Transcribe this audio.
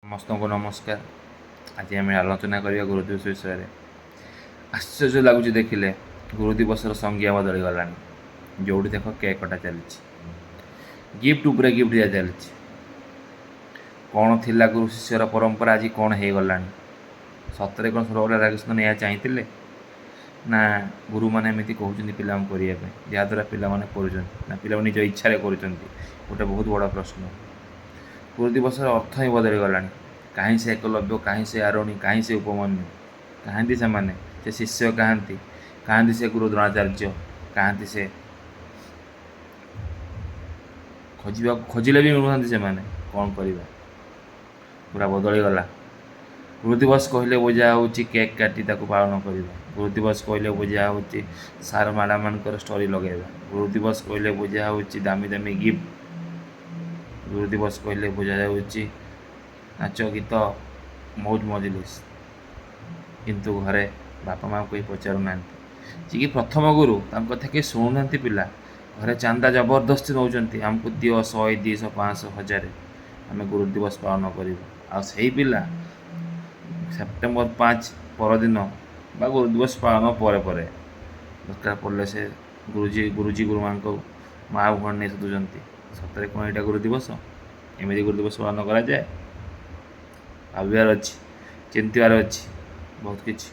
ସମସ୍ତଙ୍କୁ ନମସ୍କାର। ଆଜି ଆମେ ଆଲୋଚନା କରିବା ଗୁରୁ ଦିବସ ବିଷୟରେ। ଆଶ୍ଚର୍ଯ୍ୟ ଲାଗୁଛି ଦେଖିଲେ, ଗୁରୁ ଦିବସର ସଂଜ୍ଞା ବଦଳିଗଲାଣି। ଯେଉଁଠି ଦେଖ କେକ୍ କଟା ଚାଲିଛି, ଗିଫ୍ଟ ଉପରେ ଗିଫ୍ଟ ଦିଆ ଚାଲିଛି। କ'ଣ ଥିଲା ଗୁରୁ ଶିଷ୍ୟର ପରମ୍ପରା, ଆଜି କ'ଣ ହେଇଗଲାଣି? ସତରେ କ'ଣ ସର୍ବପଲ୍ଲୀ ରାଧାକୃଷ୍ଣନ ଏହା ଚାହିଁଥିଲେ ନା ଗୁରୁମାନେ ଏମିତି କହୁଛନ୍ତି ପିଲାଙ୍କୁ କରିବା ପାଇଁ, ଯାହାଦ୍ୱାରା ପିଲାମାନେ କରୁଛନ୍ତି, ନା ପିଲାମାନେ ନିଜ ଇଚ୍ଛାରେ କରୁଛନ୍ତି? ଗୋଟେ ବହୁତ ବଡ଼ ପ୍ରଶ୍ନ। ଗୁରୁ ଦିବସର ଅର୍ଥ ହିଁ ବଦଳିଗଲାଣି। କାହିଁ ସେ ଏକଲବ୍ୟ, କାହିଁ ସେ ଆରୁଣି, କାହିଁ ସେ ଉପମନ୍ୟୁ? କାହାନ୍ତି ସେମାନେ? ସେ ଶିଷ୍ୟ କାହାନ୍ତି? କାହାନ୍ତି ସେ ଗୁରୁ ଦ୍ରୋଣାଚାର୍ଯ୍ୟ? କାହାନ୍ତି ସେ? ଖୋଜିବାକୁ ଖୋଜିଲେ ବି ମିଳୁନାହାନ୍ତି ସେମାନେ। କ'ଣ କରିବା, ପୁରା ବଦଳିଗଲା। ଗୁରୁ ଦିବସ କହିଲେ ବୁଝା ହେଉଛି କେକ୍ କାଟି ତାକୁ ପାଳନ କରିବା। ଗୁରୁ ଦିବସ କହିଲେ ବୁଝା ହେଉଛି ସାର୍ ମ୍ୟାଡ଼ାମମାନଙ୍କର ଷ୍ଟୋରି ଲଗାଇବା। ଗୁରୁ ଦିବସ କହିଲେ ବୁଝା ହେଉଛି ଦାମୀ ଦାମୀ ଗିଫ୍ଟ। ଗୁରୁ ଦିବସ କହିଲେ ବୁଝାଯାଉଛି ନାଚ ଗୀତ, ମୌଜ ମଜଲିସ୍। କିନ୍ତୁ ଘରେ ବାପା ମାଆଙ୍କୁ କେହି ପଚାରୁନାହାନ୍ତି। ଯିଏକି ପ୍ରଥମ ଗୁରୁ, ତାଙ୍କ କଥା କେହି ଶୁଣୁନାହାନ୍ତି। ପିଲା ଘରେ ଚାନ୍ଦା ଜବରଦସ୍ତି ନେଉଛନ୍ତି, ଆମକୁ ଦିଅ 100, 200, 500, 1000, ଆମେ ଗୁରୁ ଦିବସ ପାଳନ କରିବୁ। ଆଉ ସେଇ ପିଲା ସେପ୍ଟେମ୍ବର 5 ପରଦିନ ବା ଗୁରୁ ଦିବସ ପାଳନ ପରେ ପରେ ଦରକାର ପଡ଼ିଲେ ସେ ଗୁରୁଜୀ ଗୁରୁମାଙ୍କ ମା ଭଉଣୀ ନେଇ ଶୋଧୁଛନ୍ତି। ସତରେ କ'ଣ ଏଇଟା ଗୁରୁ ଦିବସ? ଏମିତି ଗୁରୁ ଦିବସ ପାଳନ କରାଯାଏ? ଭାବିବାର ଅଛି, ଚିନ୍ତିବାର ଅଛି ବହୁତ କିଛି।